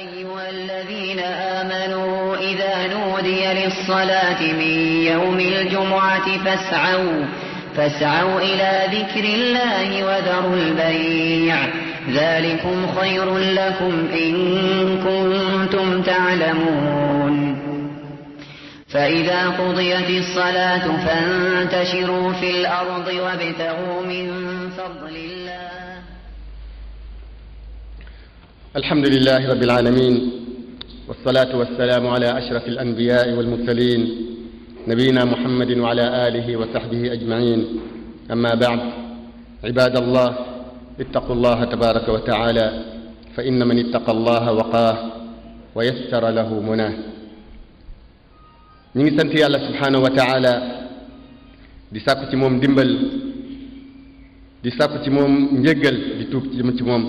أيها الذين آمنوا إذا نودي للصلاة من يوم الجمعة فاسعوا إلى ذكر الله وذروا البيع ذلكم خير لكم إن كنتم تعلمون فإذا قضيت الصلاة فانتشروا في الأرض وابتغوا من فضل الله. الحمد لله رب العالمين، والصلاة والسلام على أشرف الأنبياء والمرسلين نبينا محمد وعلى آله وصحبه أجمعين. أما بعد، عباد الله، اتقوا الله تبارك وتعالى، فإن من اتقى الله وقاه ويسر له مناه. ñi ngi sant yàlla subhanahu wa taala di sàkku ci moom dimbal, di sàkku ci moom njéggal, di tuub ci moom,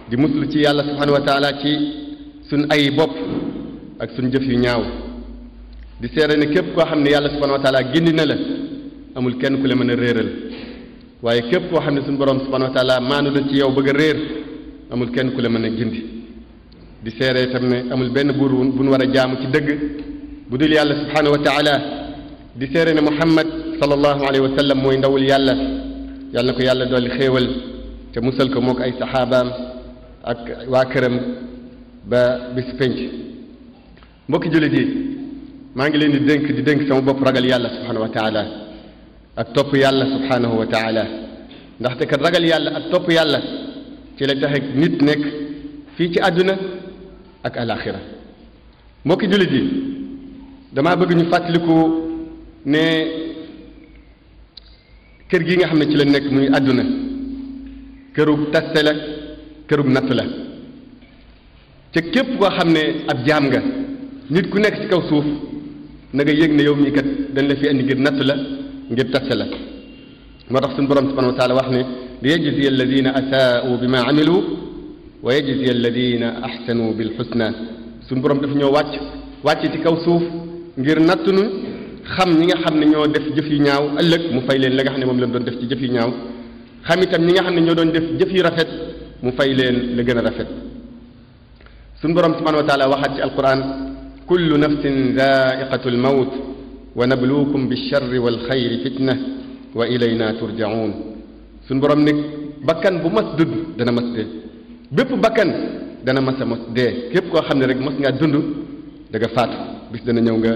di muslu ci yàlla subhanahu wa taala ci suñ ay bopp ak suñ jëf yu ñaaw, di seere ne képp koo xam ne yàlla subhanahu wa taala gindi na la amul kenn ku la mën a réeral, waaye képp koo xam ne suñ borom subhanahu wa taala maanu la ci yow bëgg a réer amul kenn ku la mën a gindi. di seere itam ne amul benn buur bu nu war a jaamu ci dëgg bu dul yàlla subhanahu wa taala. di seere ne Muhammad sallallahu alayhi wa sallam mooy ndawul yàlla, yàlla na ko yàlla dolli xéewal te musal ko mook ay saxaabaam ak waa këram ba bis penc. mbokki jullit yi, maa ngi leen di dénk sama bopp ragal yàlla subhanahu wa taala ak topp yàlla subhanahu wa taala, ndaxte kat ragal yàlla ak topp yàlla ci la tax nit nekk fii ci àdduna ak alaxira. mbokki jullit yi, damaa bëgg ñu fàttaliku ne kër gi nga xam ne ci la nekk muy àdduna kërug taste la, kërug natt la. te képp koo xam ne ab jaam nga, nit ku nekk ci kaw suuf na nga yëg ne yow mii kat dañ la fi andi ngir natt la, ngir taste la. moo tax suñu borom subhanahu wa taala wax ne li yajziya alladina asaa'u bima amilu wa yajziya alladina ahsanu bil husna. suñu borom dafa ñoo wàcc ci kaw suuf ngir nattunu xam ñi nga xam ne ñoo def jëf yu ñaaw ëllëg mu fay leen la nga xam ne moom la doon def ci jëf yu ñaaw, xam itam ñi nga xam ne ñoo doon def jëf yu rafet mu fay leen la gën a rafet. suñu borom subhanahu wa taala waxaat ci alquran kullu nafsin zaiqatul mawt wa nabluukum bish-sharri wal xayri fitna wa ilayna turjaun. suñu borom ne bakkan bu mas dund dana mas dee, bépp bakkan dana mas a mos dee. képp koo xam ne rek mos ngaa dund da nga faatu, bis dana ñëw nga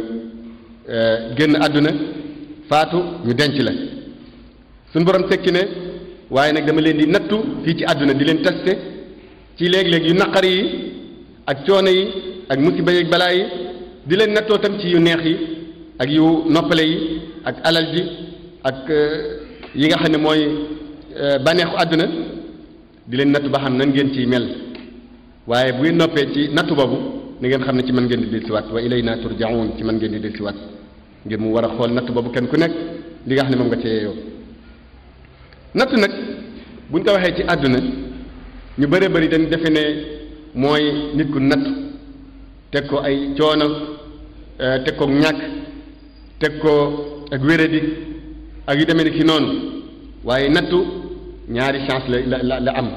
génn àdduna faatu ñu denc la. suñu borom tekki ne waaye nag dama leen di nattu fii ci àdduna, di leen testé ci léeg-léeg yu naqar yi ak coono yi ak musiba yi balaa yi, di leen nattoo tam ci yu neex yi ak yu noppale yi ak alal ji ak yi nga xam ne mooy bànneexu àdduna, di leen nattu ba xam nan ngeen ciy mel. waaye bu ngeen noppee ci nattu boobu ni ngeen xam ne ci man ngeen di dellusiwaat, wa ilayna turjaun, ci man ngeen di dellusiwaat, ngir mu war a xool nattu boobu kenn ku nekk li nga xam ne moom nga cee yow. nattu nag buñ ko waxee ci àdduna ñu bëree bëri dañ defe ne mooy nit ku nattu teg ko ay coono, teg ko ñàkk, teg ko ak wéradi ak yu demee ni ki noonu. waaye nattu ñaari chance la am,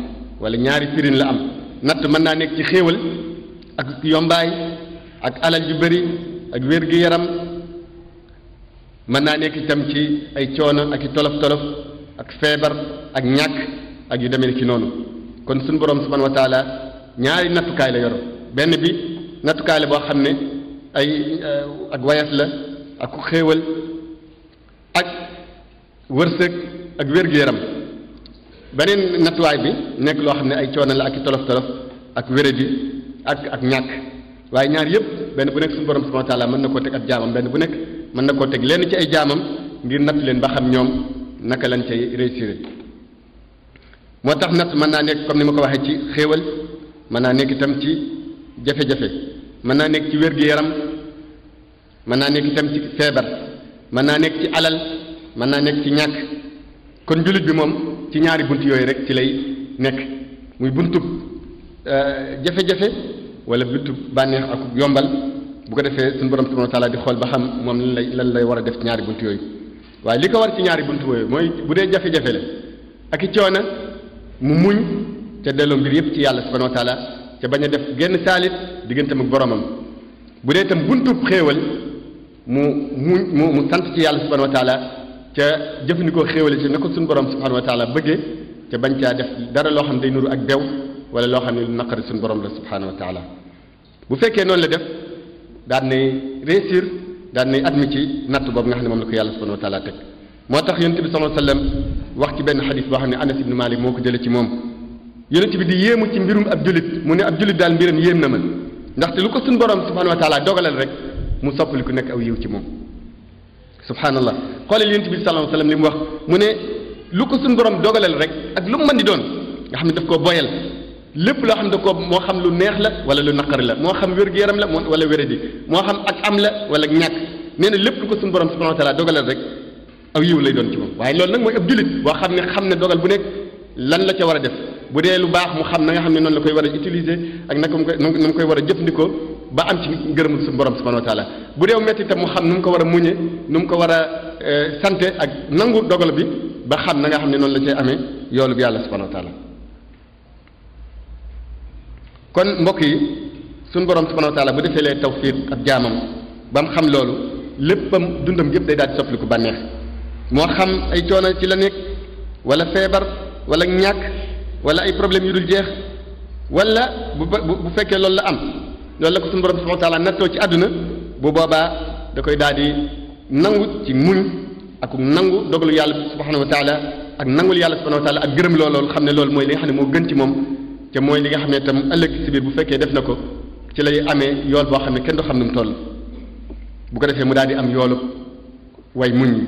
wala ñaari firin la am. natt mën naa nekk ci xéewal ak yombaay ak alal ju bëri ak wér-gi-yaram, mën naa nekk itam ci ay coono ak i tolof-tolof ak feebar ak ñàkk ak yu demee ni ki noonu. kon suñu borom subhanahu wa taala ñaari nattukaay la yoro. benn bi nattukaay la boo xam ne ay ak wayas la ak ku xéewal ak wërsëg ak wér-gu-yaram. beneen nattuwaay bi nekk loo xam ne ay coono la ak i tolof-tolof ak wéradi ak ñàkk. waaye ñaar yëpp benn bu nekk suñu borom subhanahu wa taala mën na koo teg ab jaamam, benn bu nekk mën na koo teg lenn ci ay jaamam ngir natt leen ba xam ñoom naka lañ cay réussir. moo tax natt mën naa nekk comme ni ma ko waxee ci xéewal, mën naa nekk itam ci jafe-jafe, mën naa nekk ci wér-gu-yaram, mën naa nekk itam ci feebar, mën naa nekk ci alal, mën naa nekk ci ñàkk. kon jullit bi moom ci ñaari bunt yooyu rek ci lay nekk, muy buntub jafe-jafe wala buntub bànneex ak yombal. bu ko defee suñu borom subhanahu wa taala di xool ba xam moom lan lay war a def ci ñaari bunt yooyu. waaye li ko war ci ñaari bunt yooyu mooy bu dee jafe-jafe la ak i coono mu muñ te delloo mbir yëpp ci yàlla subhanahu wa taala ca bañ a def genn saalit digganteem ak boromam bu dee itam buntub xéewal mu sant ci yàlla subhanahu wa taala ca jëfandikoo xéewal ci na ko suñu borom subhanahu wa taala bëggee ca bañ caa def dara loo xam ne day nuru ak bew wala loo xam ne lu naqari suñu borom la subhanahu wa taala bu fekkee noonu la def daan nay réussir daan nay admis ci natt boobu nga xam ne moom la ko yàlla subhanahu wa taala teg moo tax yonent bi sallallahu alayhi wa sallam wax ci benn xadis boo xam ne Anas ibn Malik moo ko jëlee ci moom yonent bi di yéemu ci mbirum ab julit mu ne ab julit daal mbiram yéem na ma ndaxte lu ko suñu borom subhanahu wa taala dogalal rek mu soppaliku nekk aw yiw ci moom subhanallah xoolal yonent bi sallallahu alayhi wa sallam li mu wax mu ne lu ko suñu borom dogalal rek ak lu mu mën di doon nga xam ne daf koo boyal lépp loo xam ne da koo moo xam lu neex la wala lu naqari la moo xam wér-gu-yaram la wala wéradi moo xam ak am la wala ñàkk nee na lépp lu ko suñu borom subhanahu wa taala dogalal rek aw yiw lay doon ci moom waaye loolu nag mooy ab julit boo xam ne dogal bu nekk lan la ca war a def bu dee lu baax mu xam na nga xam ne noonu la koy war a utiliser ak naka mu koy war a jëfandikoo ba am ci ngërëmul suñu borom subhanahu wa taala bu dee metti tam mu xam nu mu ko war a muñe nu mu ko war a sante ak nangu dogal bi ba xam na nga xam ne noonu la cay amee yoolu bi yàlla subhanahu wa taala kon mbokk yi suñu borom subhanahu wa taala bu defee lee tawfiq ab jaamam ba mu xam loolu léppam dundam yëpp day daal di soppaliku bànneex moo xam ay coono ci la nekk wala feebar wala ñàkk wala ay problème yu dul jeex wala bu fekkee loolu la am loolu la ko suñu borom subhanahu wa taala nattoo ci àdduna bu boobaa da koy daal di nangu ci muñ ak nangu dogalu yàlla subhanahu wa taala ak nangul yàlla subhanahu wa taala ak gërëm loolu xam ne loolu mooy li nga xam ne moo gën ci moom te mooy li nga xam ne itam ëllëg si biir bu fekkee def na ko ci lay amee yool boo xam ne kenn du xam nu mu toll bu ko defee mu daal di am yoolu way muñ ñi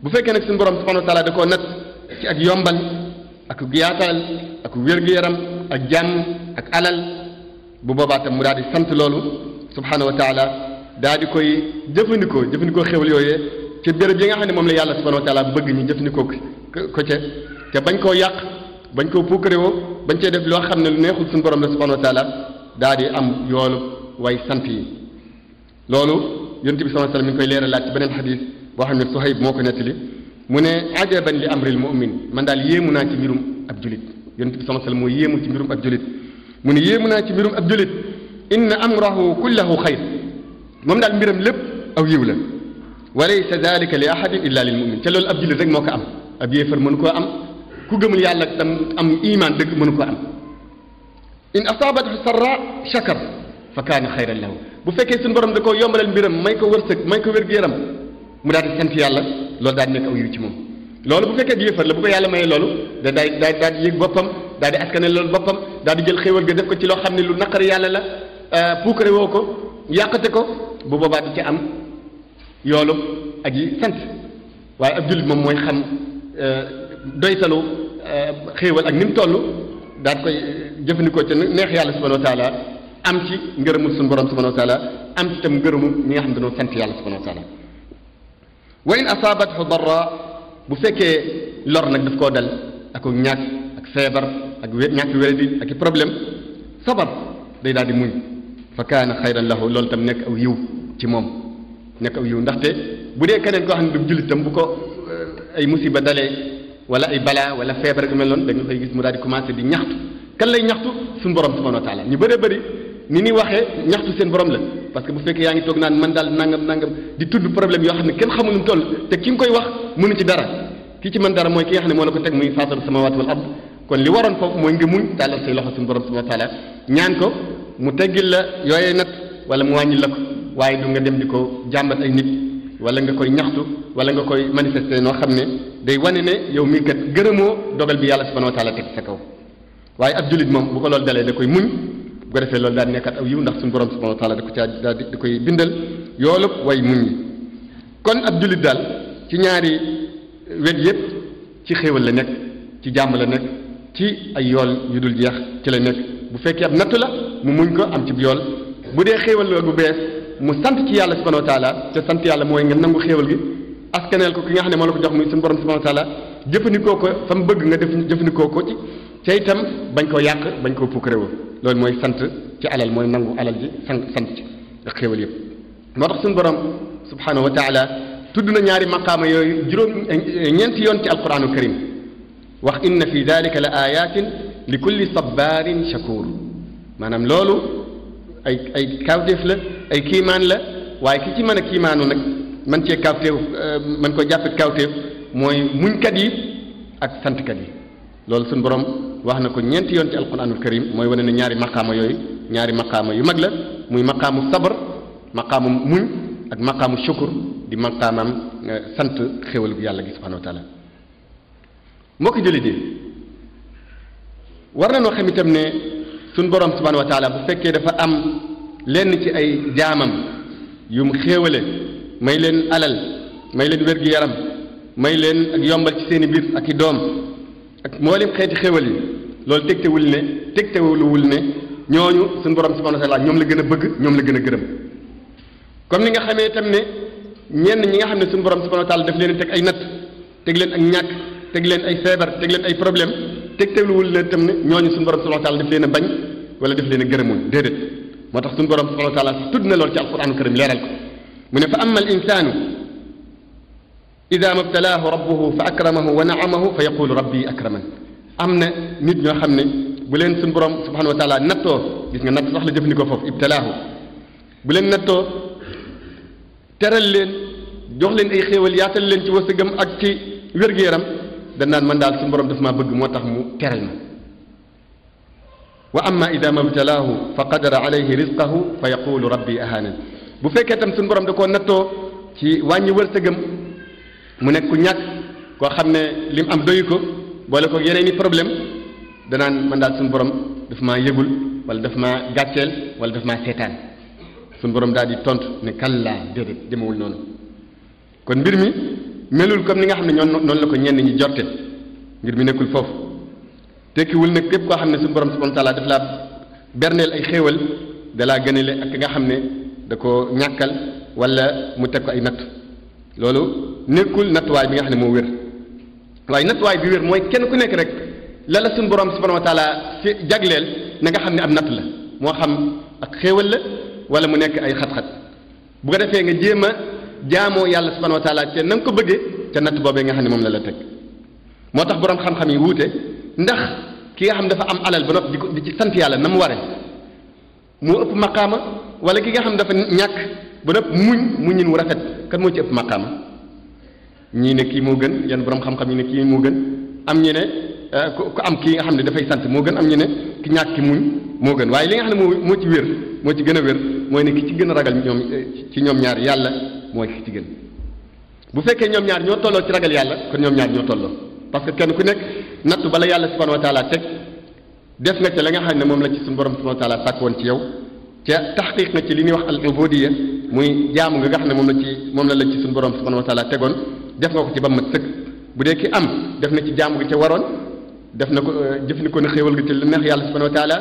bu fekkee nag suñu borom subhanahu wa taala da koo nat ci ak yombal ak yaatal ak wér-gu-yaram ak jàmm ak alal bu boobaa tam mu daal di sant loolu subhanahu wa taala daal di koy jëfandikoo xéwal yooyee ci béréb yi nga xam ne moom la yàlla subhanahu wa taala bëgg ñu jëfandikoo ko ca te bañ koo yàq bañ koo puukarewoo bañ cee def loo xam ne lu neexul suñu borom la subhanahu wa taala daal di am yoolu way sant yi loolu yonent bi sallallahu alayhi wasallam mi ngi koy leeralaat ci beneen xadis boo xam ne Suhayb moo ko nettali mu ne ajaban li amril mu'min man daal yéemu naa ci mbirum ab julit yonent bi sallallahu alayhi wasallam moo yéemu ci mbirum ab julit mu ne yéemu naa ci mbirum ab julit inna amrahu kullahu xayr moom daal mbiram lépp aw yiw la wa laysa dalika li ahadin illa lil mu'min te loolu ab julit rek moo ko am ab yéefar mënu koo am ku gëmul yàlla tam am iman dëgg mënu koo am in asaabathu sarra shakar fa kaana xayran lahu bu fekkee suñu borom da koo yombalal mbiram may ko wërsëg may ko wér-gu-yaram mu daal di sant yàlla loolu daal di nekk aw yiw ci moom loolu bu fekkee yéefar la bu ko yàlla mayee loolu daal di yëg boppam daal di askane loolu boppam daal di jël xéewal ga def ko ci loo xam ne lu naqari yàlla la puukare woo ko yàqate ko bu boobaa di ci am yoolu ak yi sant waaye ab jullit moom mooy xam doytalu xéewal ak ni mu toll daal di koy jëfandikoo ca neex yàlla subhanahu wa taala am ci ngërëmul suñu borom subhanahu wa taala am ci tam ngërëmu ñi nga xam ne dañoo sant yàlla subhanahu wa taala wa in asaabathu darra bu fekkee lor nag daf koo dal ak ñàkk ak feebar ak ñàkk wéradi ak i problème sabar day daal di muñ fa kaana xayran lahu loolu tam nekk aw yiw ci moom nekk aw yiw ndaxte bu dee keneen koo xam ne du jullit tam bu ko ay musiba dalee wala ay balaa wala feebar yu mel noonu da nga koy gis mu daal di commencé di ñaxtu kan lay ñaxtu suñu borom subhanahu wa taala ñu bëree bëri ni ni waxee ñaxtu seen borom la parce que bu fekkee yaa ngi toog naan man daal nangam di tudd problème yoo xam ne kenn xamul nu mu toll te ki nga koy wax mënu ci dara ki ci mën dara mooy ki nga xam ne moo la ko teg muy faataru samawati wal ard kon li waroon foofu mooy nga muñ tàllal say loxo suñu borom subhanahu wa taala ñaan ko mu teggil la yooyee nat wala mu wàññi la ko waaye du nga dem di ko jàmbat ay nit wala nga koy ñaxtu wala nga koy manifester noo xam ne day wane ne yow mii kat gërëmoo dogal bi yàlla subhanahu wa taala teg sa kaw waaye ab julit moom bu ko loolu dalee da koy muñ bu ko defee loolu daal nekkat aw yiw ndax suñu borom subhanahu wa taala da ko caa daal di koy bindal yoolub way muñ ñi kon ab julit daal ci ñaari wet yépp ci xéewal la nekk ci jàmm la nekk ci ay yool yu dul jeex ci la nekk bu fekkee ab nattu la mu muñ ko am ci yool bu dee xéewal la bu bees mu sant ci yàlla subhanahu wa taala te sant yàlla mooy nga nangu xéewal gi askaneel ko ki nga xam ne moo la ko jox muy suñu borom subhanahu wa taala jëfandikoo ko fa mu bëgg nga def jëfandikoo ko ci ca itam bañ koo yàq bañ koo pukkaréwoo loolu mooy sant ci alal mooy nangu alal ji sant ci ak xéewal yëpp moo tax suñu borom subhanahu wa taala tudd na ñaari maqaama yooyu ñeenti yoon ci alquranu karim wax inna fi dalika la ayatin li kulli sabarin shakur maanaam loolu ay kawteef la ay kiimaan la waaye ki ci mën a kiimaanu nag man cee kawteef man ko jàppe kawteef mooy muñkat yi ak santkat yi loolu suñu borom wax na ko ñeenti yoon ci alquranul karim mooy wane ne ñaari maqaama yooyu ñaari maqaama yu mag la muy maqaamu sabar maqaamu muñ ak maqaamu shukur di maqaamam sant xéwalu yàlla gi subhanahu wa taala mbokki jullit yi war na noo xam itam ne suñ borom subhanahu wa taala bu fekkee dafa am lenn ci ay jaamam yum xéewale may leen alal may leen wér-gi-yaram may leen ak yombal ci seeni biir ak i doom ak mboolem xeeti xéewal yi loolu tegtewul ne ñooñu suñ borom subhanahu wa taala ñoom la gën a bëgg ñoom la gën a gërëm comme ni nga xamee itam ne ñenn ñi nga xam ne suñ borom subhanahu wa taala daf leen teg ay natt teg leen ak ñàkk teg leen ay feebar teg leen ay problème tegtewul ne itam ne ñooñu suñu borom subhanahu wa taala daf leen a bañ wala daf leen a gërëmul déedéet moo tax suñu borom subhanahu wa taala tudd na loolu ci alquranu karim leeral ko mu ne fa amma al insanu ida mabtalaahu rabbuhu fa akramahu wa naamahu fa yaqulu rabbi akraman am na nit ñoo xam ne bu leen suñu borom subhanahu wa taala nattoo gis nga natt sax la jëfandikoo foofu ibtalaahu bu leen nattoo teral leen jox leen ay xéewal yaatal leen ci wërsëgam ak ci wér-gu-yaram dañ naan man daal suñu borom daf maa bëgg moo tax mu teral ma wa amma ida mabtalaahu fa qadara alayhi rizqahu fa yaqulu rabbi ahanan bu fekkee tam suñu borom da koo nattoo ci wàññi wërsëgam mu nekk ku ñàkk koo xam ne lim am doyu ko boole ko yeneen i problème danaan man daal suñu borom daf maa yëgul wala daf maa gàcceel wala daf maa seetaan suñu borom daal di tontu ne kallaa déedéet demewul noonu kon mbir mi melul comme ni nga xam ne noonu la ko ñenn ñi jorte mbir mi nekkul foofu tekkiwul nag képp koo xam ne suñu borom subhanahu wa taala daf laa berneel ay xéewal da laa gënale ak ki nga xam ne da ko ñàkkal wala mu teg ko ay natt loolu nekkul nattuwaay bi nga xam ne moo wér waaye nattuwaay bi wér mooy kenn ku nekk rek la la suñu borom subhanahu wa taala ci jagleel na nga xam ne am natt la moo xam ak xéewal la wala mu nekk ay xat-xat bu ko defee nga jéem a jaamoo yàlla subhanahu wa taala te na nga ko bëggee te natt boobee nga xam ne moom la la teg moo tax borom xam-xam yi wuute ndax ki nga xam dafa am alal ba noppi di ci sant yàlla na mu waree moo ëpp maqaama wala ki nga xam dafa ñàkk ba noppi muñin wu rafet kan moo ci ëpp maqaama ñii ne kii moo gën yenn borom xam-xam yi ne kii moo gën am ñu ne ku am kii nga xam ne dafay sant moo gën am ñu ne ki ñàkk ki muñ moo gën waaye li nga xam ne moo ci wér moo ci gën a wér mooy ne ki ci gën a ragal ñoom ñaar yàlla mooy ki ci gën bu fekkee ñoom ñaar ñoo tolloo ci ragal yàlla kon ñoom ñaar ñoo tolloo parce que kenn ku nekk nattu bala yàlla subhanahu wa taala teg def nga ca la nga xam ne moom la ci suñu borom subhanahu wa taala sàkk woon ci yow ca taxqiq nga ci li ñuy wax al ubudiyya muy jaamu nga xam ne moom la ci suñu borom subhanahu wa taala tegoon def nga ko ci ba mat sëkk bu dee ki am def na ci jaamu gi ca waroon def na ko jëfandikoo na xéewal gi ci lu neex yàlla subhanahu wa taala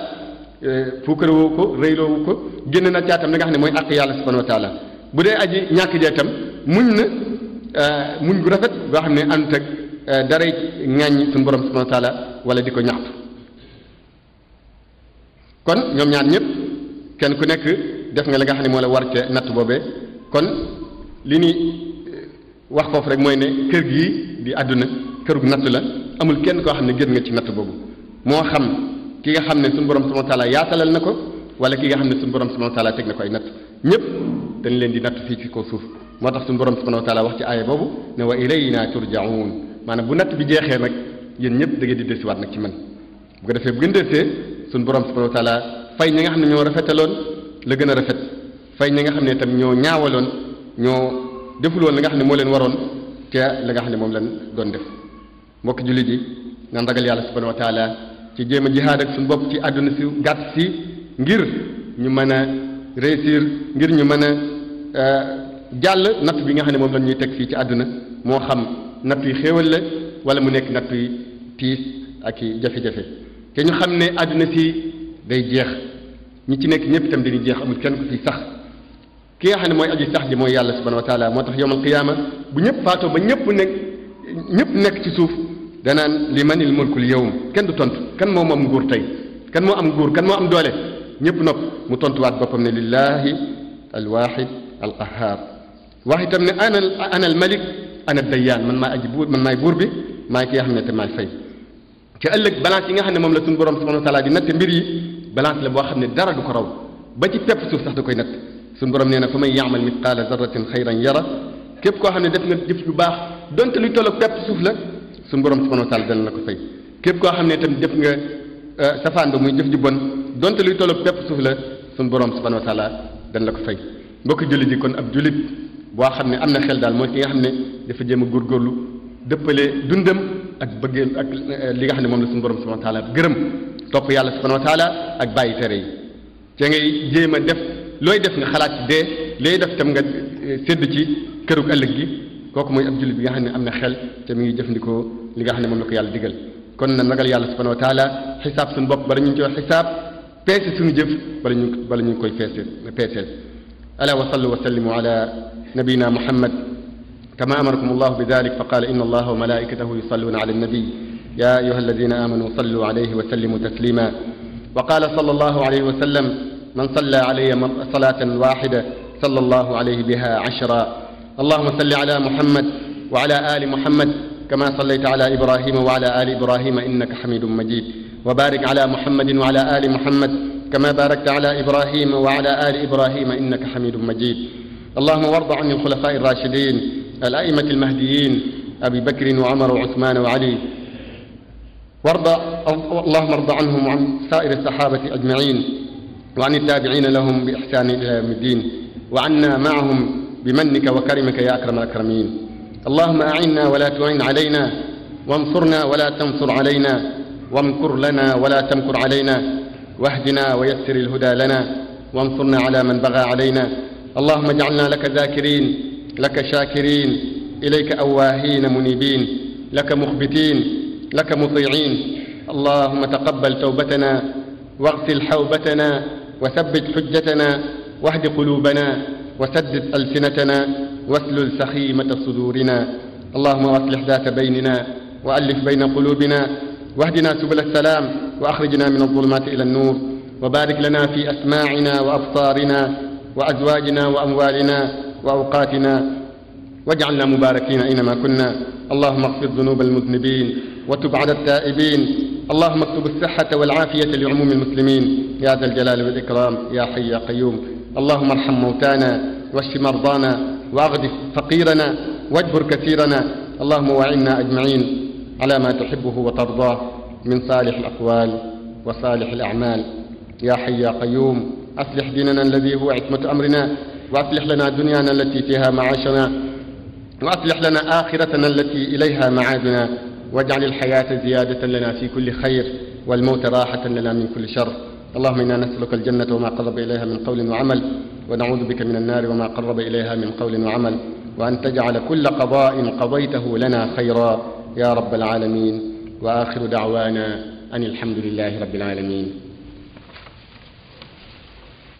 fuukarewoo ko rëyloowu ko génn na caatam li nga xam ne mooy àq yàlla subhanahu wa taala bu dee aji ñàkk jee tam muñ na muñ gu rafet boo xam ne àndut ak daray ŋàññi suñu borom subhanahu wa taala wala di ko ñaxtu kon ñoom ñaar ñëpp kenn ku nekk def nga li nga xam ne moo la war ca natt boobee kon li ni wax foofu rek mooy ne kër gii di àdduna kërug natt la amul kenn koo xam ne génn nga ci natt boobu moo xam ki nga xam ne suñu borom subhanahu wa taala yaatalal na ko wala ki nga xam ne suñu borom subhanahu wa taala teg na ko ay natt ñëpp dañ leen di natt fii ci kaw suuf moo tax suñu borom subhanahu wa taala wax ci aaya boobu ne wa ilayna turjaun maanaam bu natt bi jeexee nag yéen ñëpp da ngeen di desiwaat nag ci man bu ko defee bu ngeen desee suñu borom subhanahu wa taala fay ñi nga xam ne ñoo rafetaloon la gën a rafet fay ñi nga xam ne itam ñoo ñaawaloon ñoo deful woon li nga xam ne moo leen waroon te la nga xam ne moom lañ doon def mbokk jullit yi naan ragal yàlla subhanahu wa taala ci jéem a jihaad ak suñu bopp ci àdduna si gàtt si ngir ñu mën a réussir ngir ñu mën a jàll natt bi nga xam ne moom la ñuy teg fii ci àdduna moo xam natt yi xéewal la wala mu nekk natt yi tiis ak i jafe-jafe te ñu xam ne àdduna si day jeex ñi ci nekk ñëpp itam dañuy jeex amul kenn ku fi sax ki nga xam ne mooy aji sax ji mooy yàlla subhanahu wa taala moo tax yawmal qiyaama bu ñëpp faatoo ba ñëpp nekk ci suuf danaan li manil mulkul yawm kenn du tontu kan moo am nguur tey kan moo am nguur kan moo am doole ñëpp nopp mu tontuwaat boppam ne lillahi alwahid alqahar wax itam ne ana al malik ana dayyaan man maay aji buur man maay buur bi maay ki nga xam ne te maay fay te ëllëg balance yi nga xam ne moom la suñu borom subhanahu wa taala di natte mbir yi balance la boo xam ne dara du ko raw ba ci pepp suuf sax da koy natt suñu borom nee na fa man ya'mal mithqaala zarratin xayran yara képp koo xam ne def nga jëf yu baax donte luy tolloog pepp suuf la suñu borom subhanahu wa taala dana la ko fay képp koo xam ne itam def nga safaan ba muy jëf ju bon donte luy tolloog pepp suuf la suñu borom subhanahu wa taala dana la ko fay mbokki jullit yi kon ab jullit boo xam ne am na xel daal mooy ki nga xam ne dafa jéem a góorgóorlu dëppale dundam ak bëggeel ak li nga xam ne moom la suñu borom subhanahu wa taala gërëm topp yàlla subhanahu wa taala ak bàyyi tere yi ca ngay jéem a def looy def nga xalaat ci dee looy def tam nga sédd ci kërug ëllëg gi kooku mooy ab jullit bi nga xam ne am na xel te mi ngi jëfandikoo li nga xam ne moom la ko yàlla digal kon na nagal yàlla subhanahu wa taala xisaab suñu bopp bala ñu ci wax xisaab peese suñu jëf bala ñu koy peeseel ala wa sallu wa sallimu ala nabiyina muhammad kama amarakum allahu bi dalik fa qala inna allaha wa malaikatahu yusalluna ala annabi ya ayuha alladina amanu sallu alayhi wa sallimu taslima wa qala sallallahu alayhi wa sallam man salla alayya salatan wahida صلى الله عليه بها 10 اللهم صل على محمد وعلى آل محمد كما صليت على إبراهيم وعلى آل إبراهيم إنك حميد مجيد وبارك على محمد وعلى آل محمد كما باركت على إبراهيم وعلى آل إبراهيم إنك حميد مجيد اللهم وارض عن الخلفاء الراشدين الأئمة المهديين أبي بكر وعمر وعثمان وعلي اللهم ارض عنهم وعن سائر الصحابة أجمعين وعن التابعين لهم بإحسان إلى يوم الدين وعنا معهم بمنك وكرمك يا أكرم الأكرمين اللهم أعنا ولا تعين علينا وانصرنا ولا تنصر علينا وامكر لنا ولا تمكر علينا واهدنا ويسر الهدى لنا وانصرنا على من بغى علينا اللهم اجعلنا لك ذاكرين لك شاكرين إليك أواهين منيبين لك مخبتين لك مطيعين اللهم تقبل توبتنا واغسل حوبتنا وثبت حجتنا واهد قلوبنا وسدد ألسنتنا واسلل سخيمة صدورنا اللهم أصلح ذات بيننا وألف بين قلوبنا واهدنا سبل السلام وأخرجنا من الظلمات إلى النور وبارك لنا في أسماعنا وأبصارنا وأزواجنا وأموالنا وأوقاتنا واجعلنا مباركين أينما كنا اللهم اغفر ذنوب المذنبين وتب على التائبين اللهم اكتب الصحة والعافية لعموم المسلمين يا ذا الجلال والإكرام يا حي يا قيوم اللهم ارحم موتانا واشف مرضانا واغث فقيرنا واجبر كثيرنا اللهم وعنا أجمعين على ما تحبه وترضاه من صالح الأقوال وصالح الأعمال يا حي يا قيوم أصلح ديننا الذي هو عصمة أمرنا وأصلح لنا دنيانا التي فيها معاشنا وأصلح لنا آخرتنا التي إليها معادنا واجعل الحياة زيادة لنا في كل خير والموت راحة لنا من كل شر اللهم إنا نسألك الجنة وما قرب إليها من قول وعمل ونعوذ بك من النار وما قرب إليها من قول وعمل وأن تجعل كل قضاء قضيته لنا خيرا يا رب العالمين وآخر دعوانا أن الحمد لله رب العالمين